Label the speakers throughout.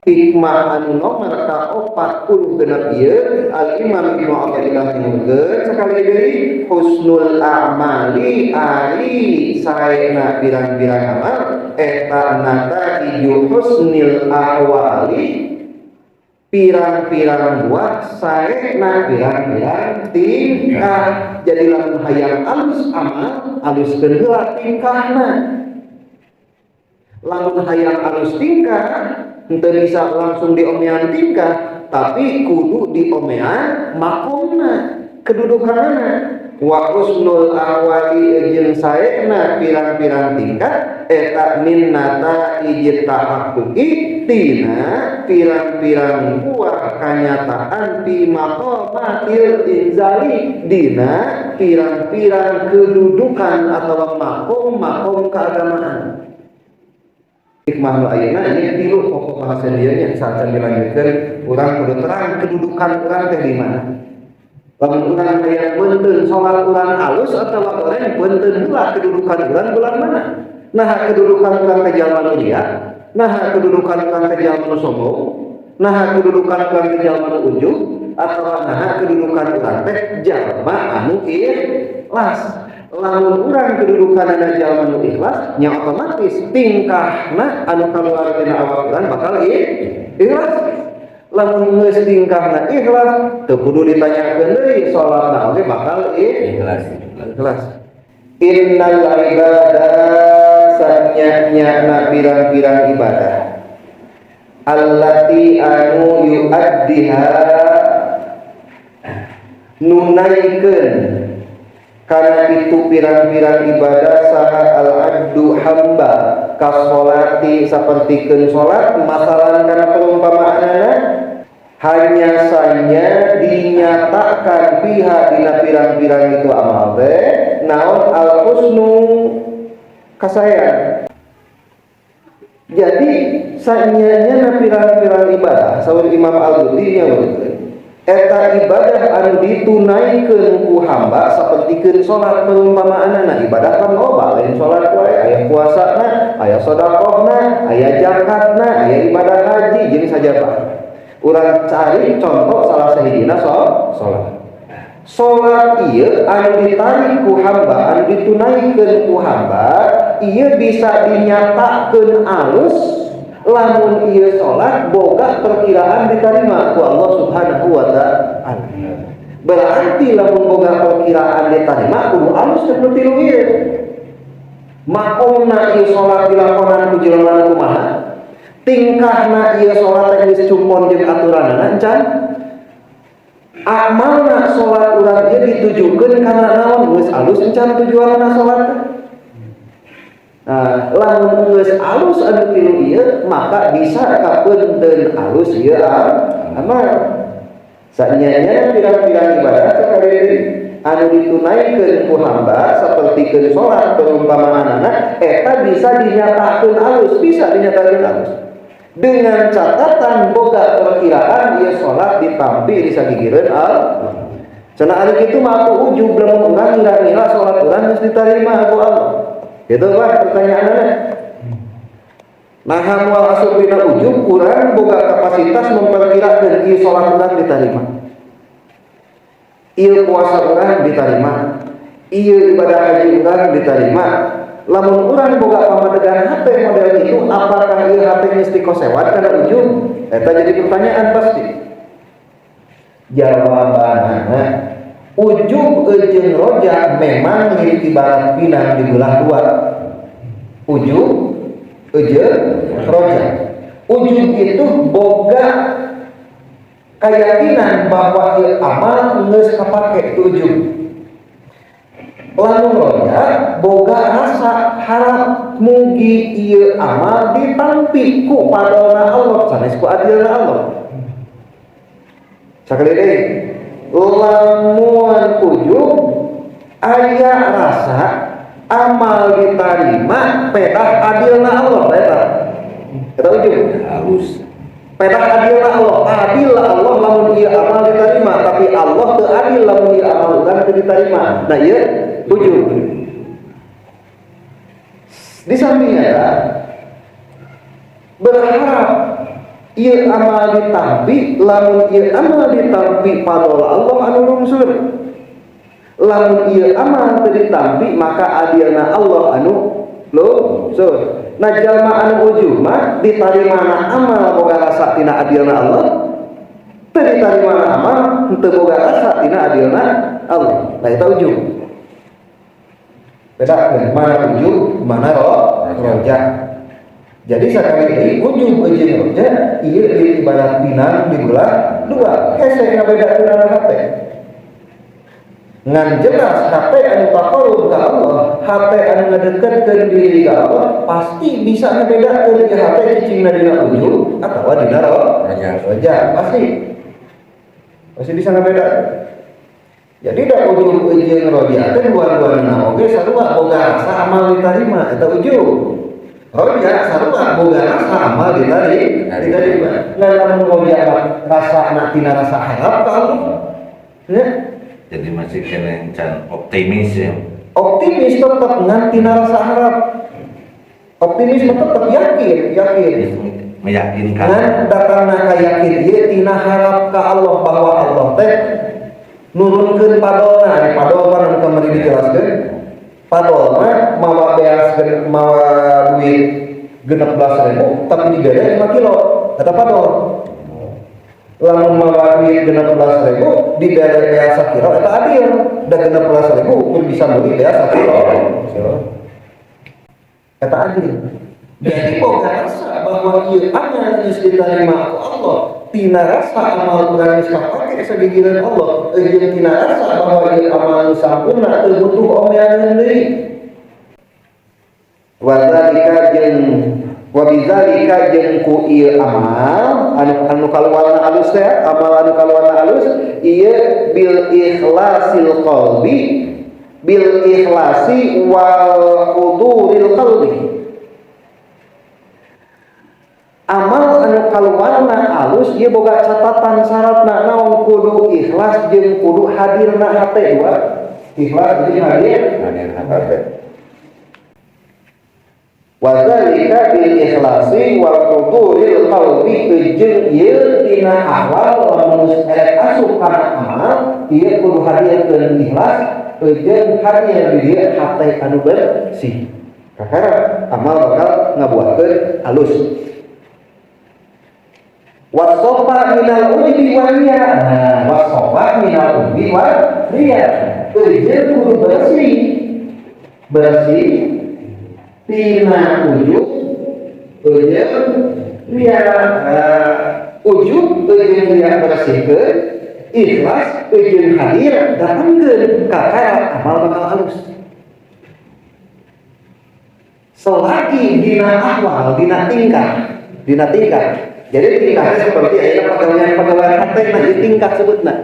Speaker 1: Hikmah anu nomor ka-46 ieu, Al Imam Ibnu Athaillah nyebutkeun sekali deui, husnul a'mali, ari saena pirang-pirang amal eta nataiju husnil ahwali, pirang-pirang buah saena pirang-pirang tingkah. Jadi lamun hayang alus amal, aluskeun heula tingkahna. Lamun hayang alus tingkah, henteu bisa langsung diomean tingkah, tapi kudu diomean makomna, kedudukanna. Wa husnul ahwali, jeung saena pirang-pirang tingkah eta min nataijit tahaqquqi, tina pirang-pirang buah kanyataan, fi maqamatil inzali, dina pirang-pirang kedudukan atau makom-makom keagamaan. Hikmah nu ayeuna ini tilu pokok bahasan dieu nya. Saat dilanjutkeun, urang kudu terang kedudukan urang teh di mana. Lamun urang hayang beunteun salat urang alus atawa goreng, beunteun heula kedudukan urang bulan mana. Nah, kedudukan urang teh jalma nu ria, nah kedudukan urang teh jalma nu sombong, nah kedudukan urang teh jalma nu ujub, atawa nah kedudukan urang teh jalma anu ikhlas. Lamun urang kedudukanana jalma nu ikhlas nya, otomatis tingkahna anu kaluar tina awak urang bakal ikhlas. Lamun geus tingkahna ikhlas, teu kudu ditanyakeun deui, salatna oge bakal
Speaker 2: ikhlas.
Speaker 1: Ikhlas. Innal ibadah, sanya-nyana pirang-pirang ibadah, allati anu yuaddiha, nunaikeun karena itu pirang-pirang ibadah saha al abdu hamba, kasolati, sapertikeun salat masalan, kana perumpamaanana, hanya saja dinyatakan fiha, dina pirang-pirang itu amal teh naon, al husnu, kasaean. Jadi sanyanya pirang-pirang ibadah, saur Imam Al-Ghazali nya, eta ibadah anu ditunaikeun ku hamba sapertikeun salat perumpamaanana. Ibadah kan loba, lain salat wae, aya puasana, aya sedekahna, aya zakatna, aya ibadah haji, jenis saja. Pak, urang cari contoh salah sahijina, salat. Salat ieu anu ditarik ku hamba, anu ditunaikeun ku hamba, ieu bisa dinyatakeun alus lamun ieu salat boga perkiraan diterima ku Allah Subhanahu wa Ta'ala. Berarti lamun boga perkiraan diterima, kudu alus seperti lu ieu. Makomna ieu salat dilakonan ku jelema kumaha? Tingkahna ieu salat teh geus cumpon jeung aturanana encan? Amalna salat urang ieu ditujukeun kana naon? Geus alus encan tujuanna salat teh? Nah, lamun geus alus anu tilu ieu, maka bisa kapeunteun alus ieu amal. Sanyanya pirang-pirang ibadah sekali anu ditunaikeun ku hamba sapertikeun salat perumpamaanana, eta bisa dinyatakeun alus, bisa dinyatakeun alus dengan catatan boga perkiraan ieu salat ditampi di sagigireun Allah. Cenah ari kitu mah atuh ujub lamun urang ngira-ngira salat urang geus diterima ku Allah. Itu Pak pertanyaannya. Nah, moal asup dina ujub, urang boga kapasitas memperkirakan ieu salat urang diterima, ieu puasa urang diterima, ieu ibadah haji urang diterima. Lamun urang boga pamadegan hate model itu, apakah ieu hate geus dikosewat kana ujub? Eta jadi pertanyaan pasti. Jawabanana, ujub jeung roja memang mirip ibarat pinang dibelah dua. Ujub jeung roja, ujub itu boga keyakinan bahwa ieu amal geus kapake, itu ujub. Lalu roja boga rasa harap mugi ieu amal ditampi ku padona Allah, sanes ku adilna Allah. Sakali deui, lamun ujub aya rasa amal diterima pedah adilna Allah, eta eta ujub.
Speaker 2: Halus.
Speaker 1: Pedah adilna Allah, adil Allah lamun ieu amal diterima, tapi Allah teu adil lamun ieu amal urang teu diterima. Nah, ieu ujub. Di samping eta berharap Ieu amal ditampi, lamun ieu amal ditampi fadol Allah anu lungsur. Lamun ieu amal teu ditampi maka adilna Allah anu lungsur. Nah jalma anu ujub mah ditarimana amal boga rasa tina adilna Allah, teu ditarimana amal teu boga rasa tina adilna Allah. Nah itu ujub. Beda mana ujub, mana roja. Jadi sekali deui ujub jeung roja ieu ibarat pinang dibelah dua. Hese ngabedakeun hate. Ngan jelas hate anu taqarrub ka Allah, hate anu ngadeketkeun diri ka Allah pasti bisa ngabedakeun ieu hate cicingna dina ujub atawa dina roja, pasti. Pasti bisa ngabedakeun. Jadi da ujub jeung roja teh dua-duana oge sarua boga rasa amal diterima eta ujub. Roja sarua boga rasa amal diterima. Ngan lamun roja rasa na tina rasa harap ka Allah. Ya.
Speaker 2: Jadi masih kena can optimis ya.
Speaker 1: Optimis tetap ngan tina rasa harap. Optimis tetap yakin, yakin.
Speaker 2: Meyakinkan.
Speaker 1: Ngan datangna ka yakin ieu tina harap ka Allah bahwa Allah teh nurunkeun padolna. Ari padol mah anu kamari dijelaskeun. Padol mah mawa beas mawa duit 16.000 tapi dibere 5 kilo eta padol. Lamun mawa duit 16.000 dibere beas sakilo eta adil. Da 16.000 pun bisa beli beas sakilo. Eta adil. Jadi boga rasa bahwa ieu amal geus diterima ku Allah, tina rasa amal urang geus kapake sagigireun Allah, jeung tina rasa bahwa ieu amal geus sampurna teu butuh omean deui. Wa dzalika jeung wa bidzalika jeung ku ieu amal anu kaluarna alus teh, amal anu kaluarna alus ieu bil ikhlasil qalbi, bil ikhlasi wal huduril qalbi. Amal anu kaluarna alus ieu boga catatan syaratna naon, kudu ikhlas jeung kudu hadirna hate dua. Ikhlas jeung hadir hate. Wa dzalika bil ikhlasi wal huduril qalbi jeung ieu tina ahwal lamun geus erek asup kana amal ieu kudu hadirkeun ikhlas jeung hadir di dieu hate anu bersih. Kakara amal bakal ngabuahkeun alus. Wasofa minal ujbi wa riya. Nah, wasofa minal ujbi wa riya. Ujub kudu bersih. Bersih tina ujub ujub riya. Ujub ujub riya bersihkeun, ikhlas ujub hadir datangkeun kakara amal bakal halus. Selagi dina ahwal, dina tingkah, dina tingkah. Jadi tingkahnya seperti ayeuna pegawaian-pegawaian hate nah di tingkah sebutna.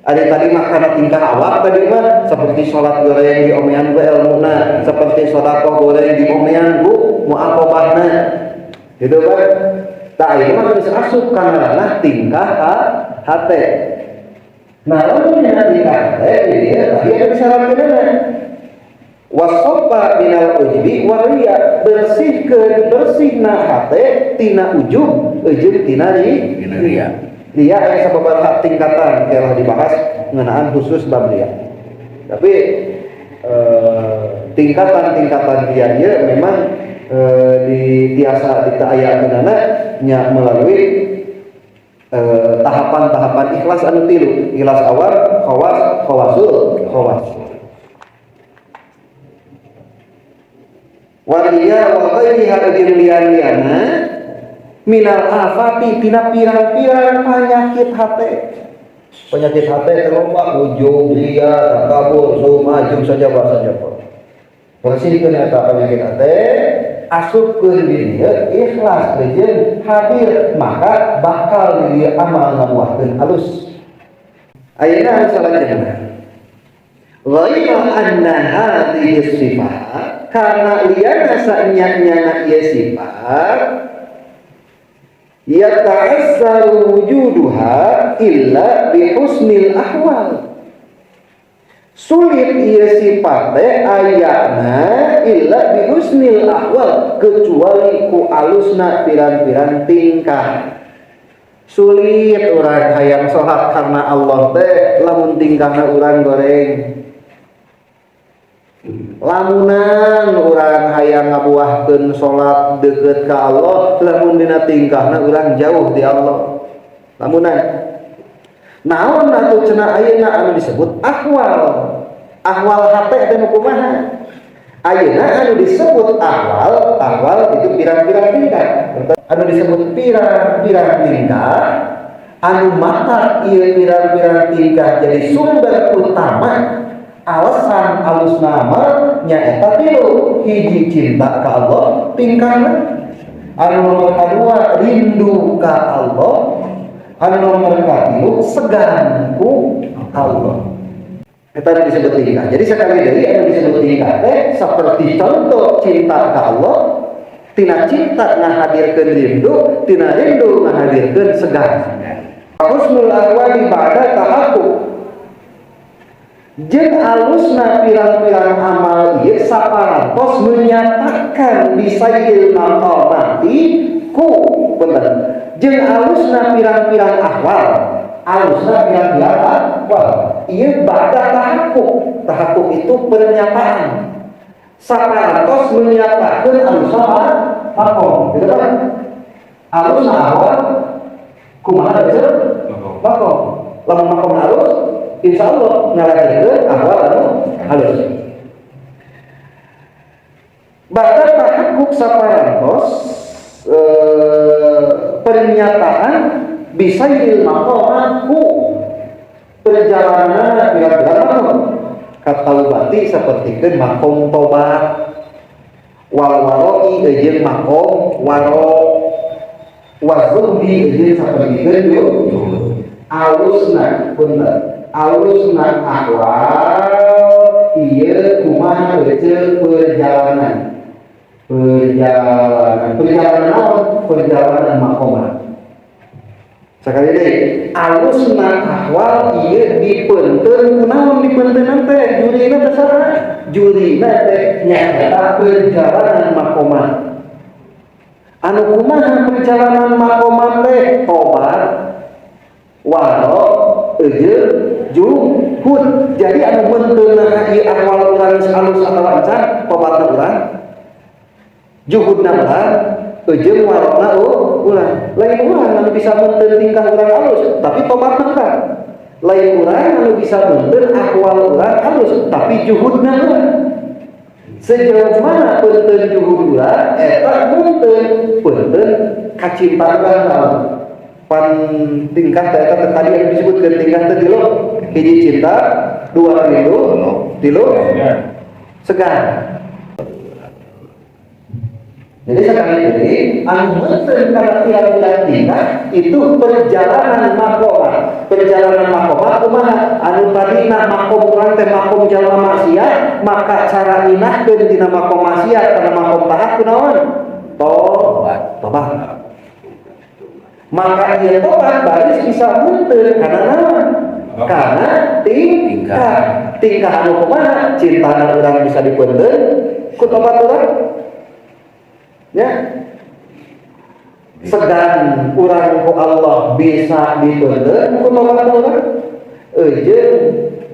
Speaker 1: Ada tadi mah karena tingkah awak tadi mah seperti sholat goreng di omean ku elmuna, seperti sedekah goreng di omean ku muaqabahna. Gitu kan? Tah ayeuna mah geus asup kana ranah tingkah hate. Nah, lamun dina tingkah hate ieu tadi ada disyaratkeunana. Wasofa minal ujbi wa riya, bersihkeun bersihna hate tina ujub ujub tina
Speaker 2: riya.
Speaker 1: Riya aya sababaraha tingkatan telah dibahas ngeunaan khusus bab riya. Tapi tingkatan-tingkatan riya ieu memang di tiasa ditayakeunana nya melalui tahapan-tahapan ikhlas anu tilu, ikhlas awal, khawas, khawasul, khawas. Waliya wa ghairiha jeung lian-liana minal afati tina pirang-pirang penyakit hate. Penyakit hate teh loba, ujub, riya, takabur, sumah, jeung sajaba-sajaba. Bersihkeun eta penyakit hate, asupkeun di dieu ikhlas jeung hadir, maka bakal di dieu amal ngabuahkeun alus. Ayeuna salajengna. Ghaira anna hadhihi sifat, karena liana saenya-nyana ieu sifat yata'assaru wujuduha illa bihusnil ahwal. Sulit ieu sifat teh ayana illa bihusnil ahwal, kecuali ku alusna pirang-pirang tingkah. Sulit urang hayang sholat karena Allah teh lamun tingkahna urang goreng. Lamunan urang hayang ngabuahkeun salat deukeut ka Allah, lamun dina tingkahna urang jauh di Allah. Lamunan naon atuh cenah ayeuna anu disebut ahwal? Ahwal hate teh nu kumaha? Ayeuna anu disebut ahwal, ahwal itu pirang-pirang tingkah. Anu disebut pirang-pirang tingkah, anu mata ieu pirang-pirang tingkah jadi sumber utama alasan alus nama nyaeta tilu. Hiji, cinta ka Allah tingkahna. Anu nomor kadua, rindu ka Allah. Anu nomor katilu, segan ku Allah. Eta anu disebut tingkah. Jadi sekali deui, anu disebut tingkah teh seperti contoh cinta ka Allah, tina cinta ngahadirkeun rindu, tina rindu ngahadirkeun segan. Husnul ahwali ba'da tahaqquq, jeung alusna pirang-pirang amal ieu saparantos menyatakan bisairil maqamati ku, bentar, jeung alusna pirang-pirang ahwal, alusna pirang-pirang ahwal ieu ba'da tahaqquq. Tahaqquq itu pernyataan. Saparantos menyatakan alusna makom gitu kan. Alusna ahwal kumaha betul makom. Lamun makom alus, insya Allah ngalahirkeun ahwal anu halus. Bahkan tahaqquq saparantos pernyataan bisairil maqamat ku perjalanan pirang-pirang makom, kataubati sapertikeun makom tobat, wal waroi jeung makom waro, wazuhdi jeung sapertikeun alusna, punten, alusna ahwal ieu kumaha eceu perjalanan, perjalanan, perjalanan naon? Perjalanan makomat. Sekali deui, alusna ahwal ieu dipeunteun kunaon? Dipeunteun teh jurina teh saha? Jurina teh nyaeta perjalanan makomat. Anu kumaha perjalanan makomat teh? Tobat, waro, jeung juhud. Jadi anu meunteunna ieu ahwal urang alus atawa encan, tobatna urang, juhudna urang, jeung warokna urang. Lain urang anu bisa meunteun tingkah urang alus, tapi tobatna urang. Lain urang anu bisa meunteun ahwal urang alus, tapi juhudna urang. Sejauh mana peunteun juhud urang, eta meunteun peunteun kacintaan urang. Pan tingkah teh eta tadi yang disebutkeun tingkah teh tilu: hiji cinta, dua rindu, tilu segan. Jadi sekali lagi, anu meuteun kana pirang-pirang tingkah itu perjalanan makomat. Perjalanan makomat kumaha? Anu tadina makom urang teh makom jalma maksiat, maka cara minahkeun dina makom maksiat kana makom taat kunaon? Tobat. Tobat. Maka ieu tobat baris bisa munteun karena naon? Karena tingkah. Tingkah anu kumaha? Cintana urang bisa dipeunteun ku tobat urang. Ya, segan urang ku Allah bisa dipeunteun ku tobat urang, jeung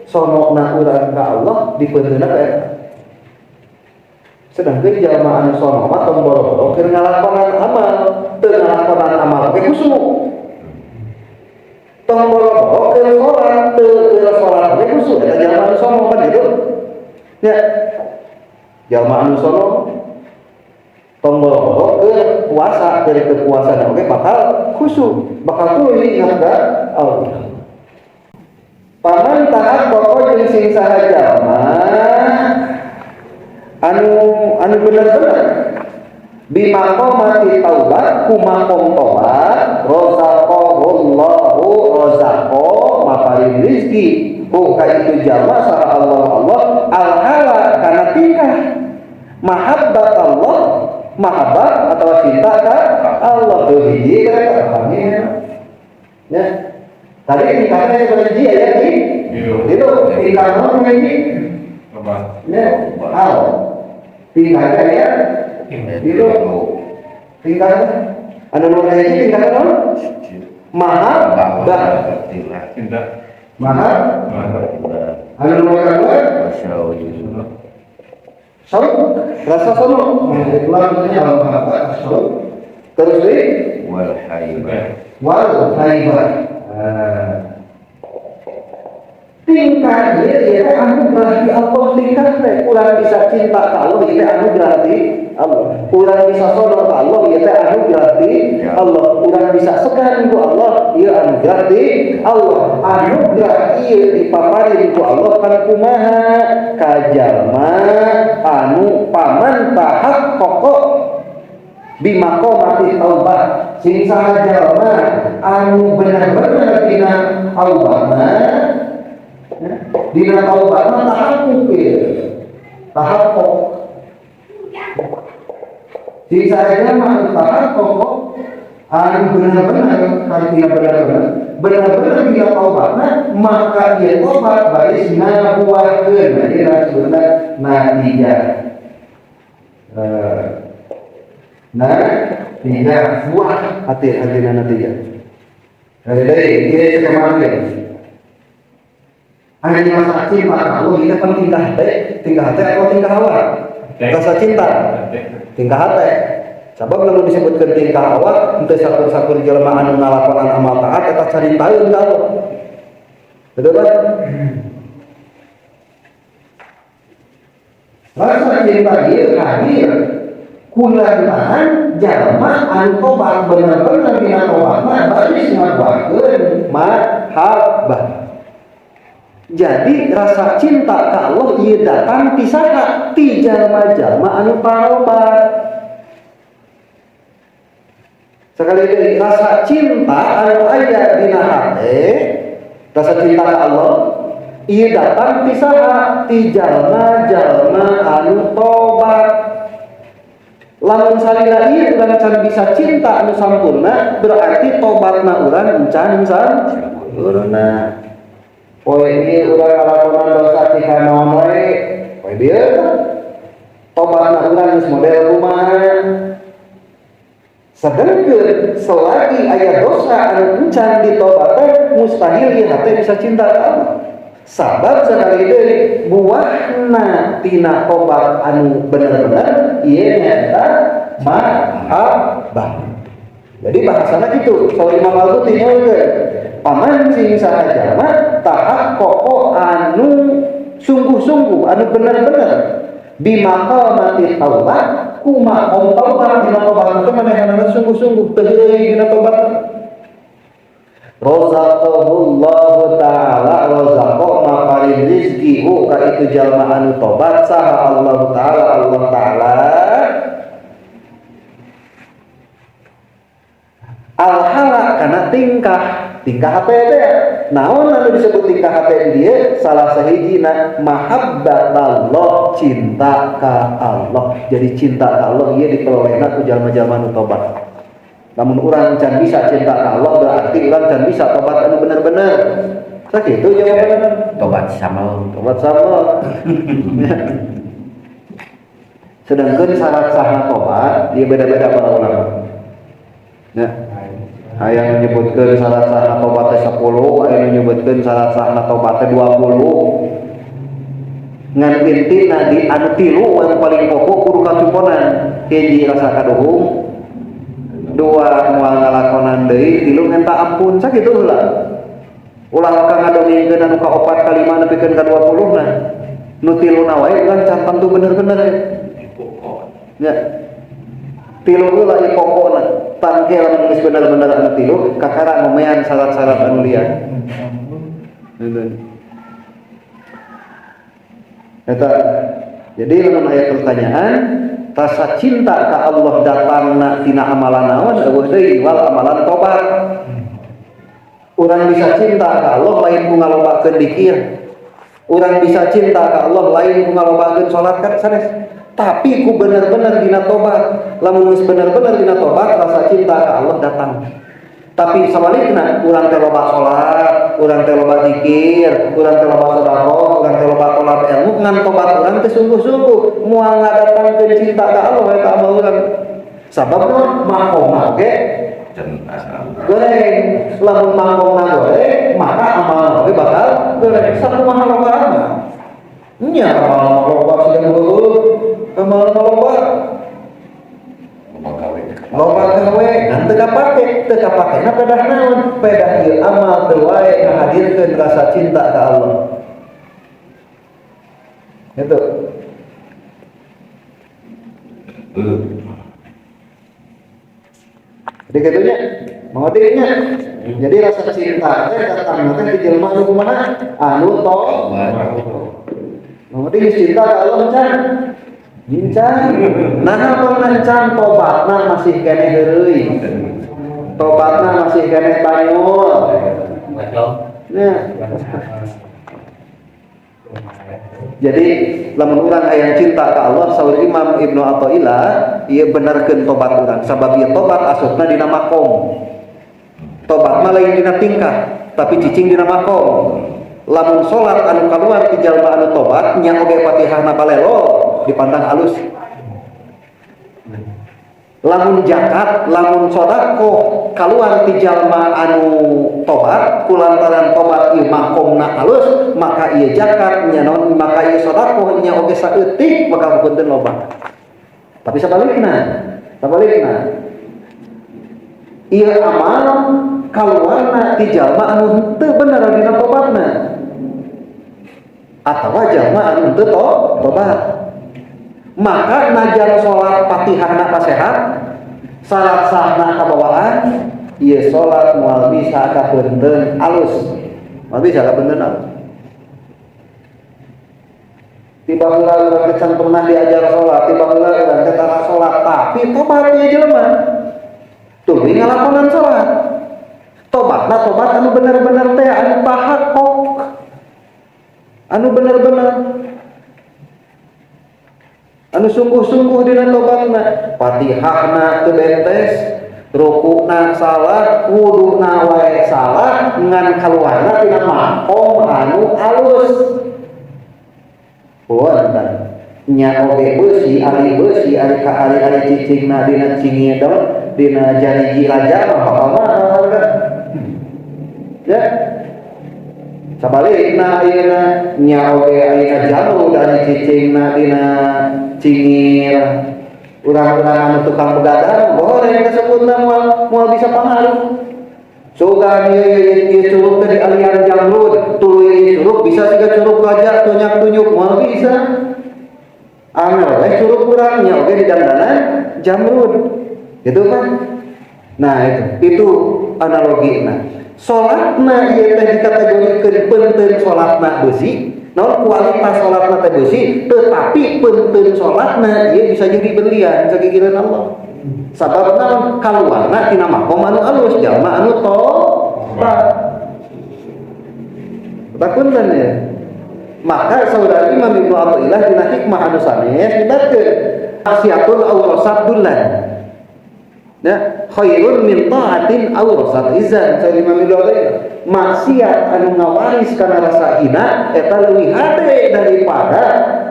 Speaker 1: sonokna urang ka Allah dipeunteunna ka eta. Sedangkan jalma anu sono mah tong boro-boro keur ngalakonan amal, teu ngalakonan amal oge khusyuk. Tong boro-boro keur salat, teu keur salat oge khusyuk. Eta jalma anu sono kan gitu ya. Jalma anu sono tong boro-boro keur puasa, keur teu puasa oge bakal khusyuk, bakal tuluy ingat ka Allah. Faman tahaqqaqa, jeung sing saha jalma anu anu bener-bener bimaqamati taubat ku makom tobat, razaqahullahu, razaqo maparin rizki hu ka itu jalma saha Allah Allah alhala kana tingkah mahabbat Allah, mahabbat atau cinta ka Allah. Tuh hiji kan amin ya. Tadi tingkahnya seperti hiji ya, di itu tingkah naon hiji ya, hal tingkahnya ya itu tingkahnya anu nomor hiji tingkahnya naon? Mahabbah.
Speaker 2: Cinta.
Speaker 1: Mahabbah. Anu nomor kedua? Saut, rasa sono. Itulah maksudnya al-mahabbah, saut. Terus deui
Speaker 2: wal haibah.
Speaker 1: Wal haibah. Tingkah ieu ieu teh anugerah di Allah, tingkah teh urang bisa cinta ka Allah ieu teh anugerah di Allah. Urang bisa sono ka Allah ieu teh anugerah di Allah. Urang bisa segan ku Allah ieu anugerah di Allah. Anugerah ieu dipaparin ku Allah kan kumaha ka jalma anu paman tahak pokok bimaqamati taubah. Sing saha jalma anu bener-bener dina taubatna, dina taubatna tahakkuk ieu. Tahakkuk. Sing saha jalma anu tahakkuk anu bener-bener artinya bener-bener bener-bener dina taubatna, maka ieu tobat baris ngabuahkeun. Nah, ieu maksudna natijah. Nah, tidak buah hati hati natijah. Dari dia kemarin. Hanya rasa cinta Allah ini kan tingkah hati atau tingkah awak? Rasa cinta, tingkah hati. Sabab lalu disebutkan tingkah awak, henteu sakur-sakur jelema anu ngalakonan amal taat eta caritaeun ka Allah. Betul kan? Rasa cinta ieu hadir kulantaran jalma anu tobat bener-bener dina tobatna baris ngabuahkeun mahabbah. Jadi rasa cinta ka Allah ieu datang ti saha? Ti jalma-jalma anu tarobat. Sekali deui rasa cinta anu aya dina hate, rasa cinta ka Allah ieu datang ti saha? Ti jalma-jalma anu tobat. Lamun salila ieu urang can bisa cinta anu sampurna, berarti tobatna urang encan sampurna. Poe ieu urang ngalakonan dosa cika naon wae, poe bieu tobatna urang geus model kumaha. Sedangkan selagi aya dosa anu encan ditobatan, mustahil ieu hate bisa cinta ka Allah. Sabab sekali deui buahna tina tobat anu bener-bener ieu nyaeta mahabbah. Jadi bahasana kitu, saur Imam Al-Buti nyaurkeun, paman sing saha jalma tahaqqaqa anu sungguh-sungguh anu bener-bener bimaqamati taubat, kumaha taubat dina tobat teh manehanana sungguh-sungguh teu heureuy dina tobat. Razaqahullahu ta'ala razaqa maparin rizki hu ka itu jalma anu tobat saha Allah ta'ala Allah ta'ala alhala kana tingkah tingkah hate teh naon anu disebut tingkah hate di dieu salah sahijina mahabbatallah, cinta ka Allah. Jadi cinta ka Allah ieu diperolehna ku jalma-jalma anu tobat. Namun urang can bisa cinta ka Allah berarti urang can bisa tobat anu bener-bener. Sakitu jawabanna.
Speaker 2: Tobat sama.
Speaker 1: Tobat sama. Sedangkan syarat sahna tobat dia beda-beda para ulama. Nah, aya menyebutkeun syarat sahna tobat teh 10, aya menyebutkeun syarat sahna tobat teh 20. Ngan intina di anu tilu anu paling pokok kudu kacumponan. Hiji rasa kaduhung, dua moal ngalakonan deui, tilu minta ampun. Sakitu heula. Ulah ka ngadongengkeun anu ka 4 ka 5 nepikeun ka 20 nah. Nu tiluna wae urang can tentu bener-bener ya. Ya. Tilu heula ieu pokokna. Tangke lamun geus bener-bener anu tilu kakara ngomean syarat-syarat anu lian. Gitu. Eta jadi lamun aya pertanyaan rasa cinta ka Allah datangna tina amalan naon eueuh deui wal amalan tobat. Urang bisa cinta ka Allah lain ku ngalobakeun dikir. Urang bisa cinta ka Allah lain ku ngalobakeun salat kan sanes. Tapi ku bener-bener dina tobat. Lamun geus bener-bener dina tobat rasa cinta ka Allah datang. Tapi sabalikna urang teh loba salat, urang teh loba zikir, urang teh loba sedekah, urang teh loba tolab ilmu, ngan tobat urang teh sungguh-sungguh moal ngadatangkeun cinta ka Allah eta amal urang. Sabab naon? Maqomna oge Goreng. Lamun makomna goreng, maka amal oge bakal goreng. Sakumaha loba amal? Nya amal loba siga heueuh. Amal loba. Loba gawe ngan teu kapake, teu kapakena pedah naon? Pedah ieu amal teu wae ngahadirkeun rasa cinta ka Allah. Gitu. Jadi gitunya, mengerti nya. Jadi rasa cinta teh datang teh di jelema anu kumaha? Anu tobat. Mengerti geus cinta ka Allah can? Encan. Nah, pernah can tobatna masih keneh heureuy. Tobatna masih keneh banyol. Nah. Jadi lamun urang hayang cinta ka Allah, saur Imam Ibnu Athaillah ieu benerkeun tobat urang, sabab ieu tobat asupna dina makom. Tobat mah lain dina tingkah, tapi cicing dina makom. Lamun salat anu kaluar ti jalma anu tobat nya oge Fatihahna balelo dipandang halus. Lamun zakat, lamun sedekah kaluar ti jalma anu tobat kulantaran tobat ieu makomna halus, maka ieu zakat nya naon, maka ieu sedekah nya oge saeutik bakal kapunten loba. Tapi sabalikna ieu amal kaluarna ti jalma anu henteu bener dina tobatna atawa jalma anu henteu tobat. Maka najan salat Fatihahna pasehat, salat sahna kabawaan, ieu salat moal bisa kabeunteun alus. Moal bisa kabeunteun alus. Tiba heula urang teh can pernah diajar salat, tiba heula urang teh tara salat, tapi tobat ieu jelema. Tuluy ngalakonan salat. Tobatna tobat anu bener-bener teh anu tahakok. Anu bener-bener anu sungguh-sungguh dina tobatna, Fatihahna teu bentes, rukuna salah, wuduna wae salah, ngan kaluarna tina makom anu alus. Punten nya oge beusi ari beusi ari ka ari-ari cicingna dina cingir dina jariji raja mah bakal mahal harga. Ya. Sabalikna ayeuna nya oge ayeuna jamrud ari cicingna dina cingir urang-urang anu tukang begadang goreng kasebutna moal bisa pangaruh. Sugan ieu ieu curug teh dialian jamrud, tuluy ieu curug bisa siga curug gajah tunyak-tunyuk moal bisa. Angel we curug urang nya oge didandanan jamrud. Gitu kan? Nah, itu analogina. Salatna ieu teh dikategorikeun peunteun salatna beusi, naon kualitas salatna teh beusi, tetapi peunteun salatna ieu bisa jadi berlian sakikireun Allah. Sabab naon kaluarna tina makom anu alus, jalma anu tobat. Punten ya. Maka saudara Imam Ibnu Athaillah dina hikmah anu sanes nyebatkeun maksiatun awrasat dullan. Ya, khairun min ta'atin awrasat izzan. Saudara Imam Ibnu Athaillah, maksiat anu ngawaris kana rasa hina eta leuwih hade daripada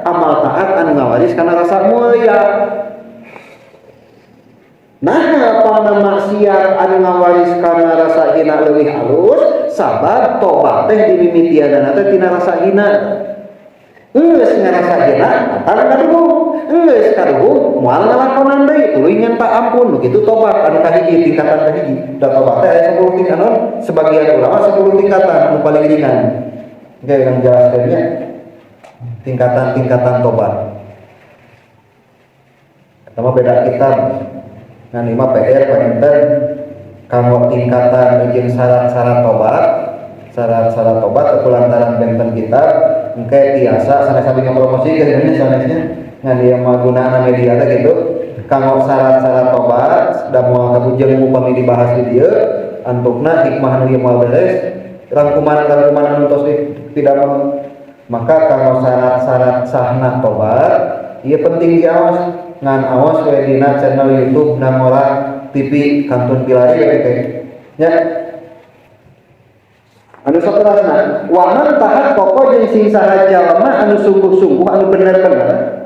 Speaker 1: amal taat anu ngawaris kana rasa mulia. Nah, pana maksiat anu ngawaris kana rasa hina leuwih halus, sabab tobat teh dimimitianana teh tina rasa hina. Geus ngarasa hina, tara kaduhung. Geus kaduhung, moal ngalakonan deui, tuluy minta ampun. Begitu tobat anu kahiji, tingkatan kahiji. Da tobat teh aya 10 tingkatan, sebagian ulama 10 tingkatan anu paling ringan. Oke, yang jelaskannya tingkatan-tingkatan tobat. Pertama beda kitab. Nah, lima PR panginten kanggo tingkatan jeung syarat-syarat tobat, syarat-syarat tobat atau lantaran benten kitab engke tiasa sanes abi ngapromosikeun ini sanesnya ngan ieu mah gunana media teh gitu. Kanggo syarat-syarat tobat da moal kabujeng upami dibahas di dieu, antukna hikmah anu ieu moal beres, rangkuman-rangkuman anu tos tidak maka kanggo syarat-syarat sahna tobat ieu penting diawas ngan awas we dina channel YouTube Nangora TV kantun pilari we teh nya. Anu saterasna waman tahat pokok jeung sing saha jalma anu sungguh-sungguh anu bener-bener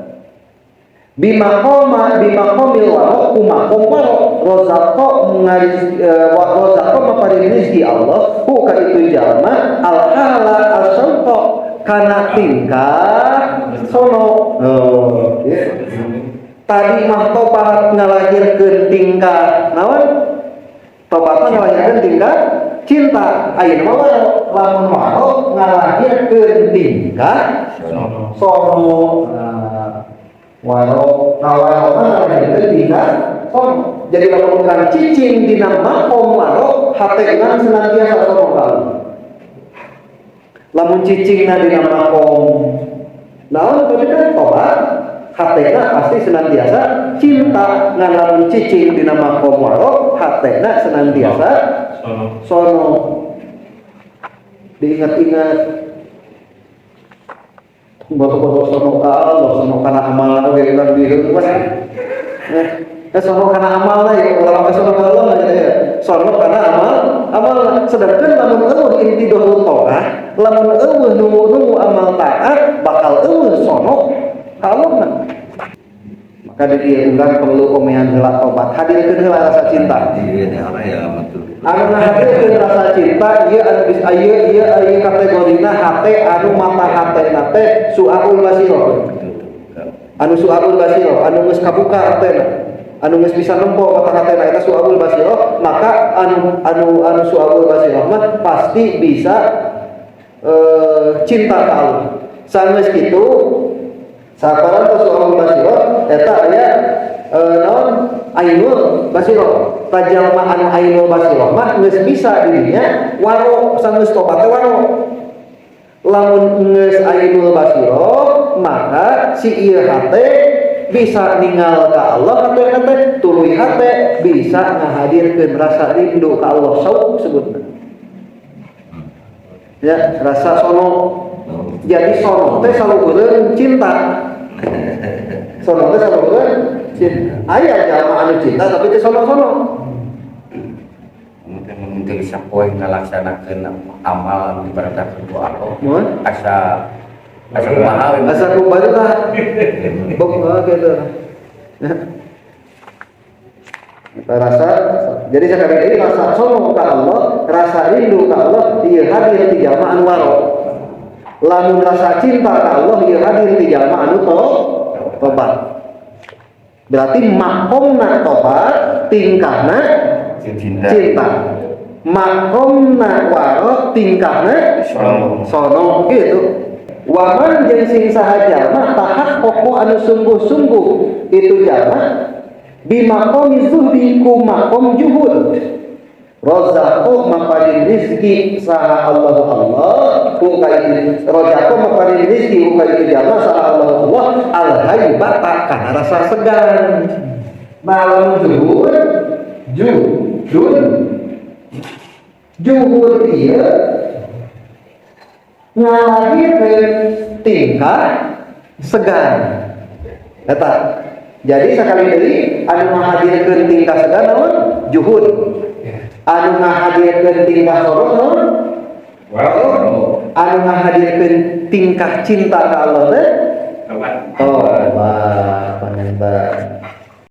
Speaker 1: bimaqoma bimaqomil waro ku maqom waro. Rozaqo ngaris wa rozaqo maparin rizki Allah hu ka itu jalma al hala asyauqa kana tingkah sono. Oh, ya. Tadi mah tobat ngalahirkeun tingkah naon? Tobat mah ngalahirkeun tingkah cinta. Ayeuna mah waro, lamun waro ngalahirkeun tingkah
Speaker 2: Sono.
Speaker 1: Sono. Nah, waro, nah, waro mah ngalahirkeun tingkah sono. Jadi lamun urang cicing dina makom waro, hate urang senantiasa sono ka Allah. Lamun cicingna dina makom naon tadi kan, tobat, hatena pasti senantiasa cinta. Ngan lamun cicing dina makom waro, hatena senantiasa
Speaker 3: Sono.
Speaker 1: Sono, diingat-ingat boro-boro sono ka Allah, sono kana amal oge urang di mas eh, sono kana amal lah ya, urang mah sono ka Allah gitu ya, sono kana amal amal. Sedangkan lamun euweuh intidhoru thaah, lamun euweuh nunggu-nunggu amal taat, bakal euweuh sono ka Allah mah. Maka di dieu urang perlu omean heula tobat, hadirkeun heula rasa cinta.
Speaker 2: Iya, orang ya betul.
Speaker 1: Anu ngahadirkeun rasa cinta ieu anu bisa ieu ieu ieu kategorina hate anu mata hatena teh suaul basirah.
Speaker 2: Betul.
Speaker 1: Anu suaul basirah, anu geus kabuka hatena, anu geus bisa nempo mata hatena, eta suaul basirah. Maka anu anu anu suaul basirah mah pasti bisa cinta ka Allah. Sanggeus kitu, saparantos suaul basirah eta aya naon, ainul basirah. Tajalma anu ainul basirah mah geus bisa dirinya waro, sanggeus tobat teh waro. Lamun geus ainul basirah, maka si ieu hate bisa ningal ka Allah, hate teh tuluy hate bisa ngahadirkeun rasa rindu ka Allah, sauk sebutna ya, rasa sono. Jadi sono teh saluhureun cinta, sono teh saluhureun cinta. Aya jalma anu cinta tapi teh sono-sono.
Speaker 2: Mungkin mungkin sapoe ngalaksanakeun amal anu diperintahkeun ku Allah.
Speaker 1: Mun?
Speaker 2: Asa asa kumaha we.
Speaker 1: Asa kumaha lah bok gitu. Kita rasa, jadi sekali lagi, rasa sono ka Allah, rasa rindu ka Allah ieu hadir di jalma anu waro. Lamun rasa cinta ka Allah ieu hadir di jalma anu tobat. Berarti makomna tobat, tingkahna
Speaker 2: Cinta.
Speaker 1: Cinta. Makomna waro, tingkahna
Speaker 2: Sono.
Speaker 1: Sono gitu. Waman jeung sing saha jalma tahaqqaqa anu sungguh-sungguh itu jalma bimaqami zuhdi ku maqam juhud, rozaqo maparin rizki saha Allah Allah ku ka itu, rozaqo maparin rizki ku ka itu jalma saha Allah Allah al haibata kana rasa segan. Malam juhud, juhud, juhud ieu ngalahirkeun tingkah segan eta. Jadi sekali deui, anu ngahadirkeun tingkah segan naon? Juhud. Anu ngahadirkeun tingkah sono naon?
Speaker 3: Wow.
Speaker 1: Anu ngahadirkeun tingkah cinta ka Allah teh
Speaker 3: Tobat.
Speaker 1: Oh, wah, panentar.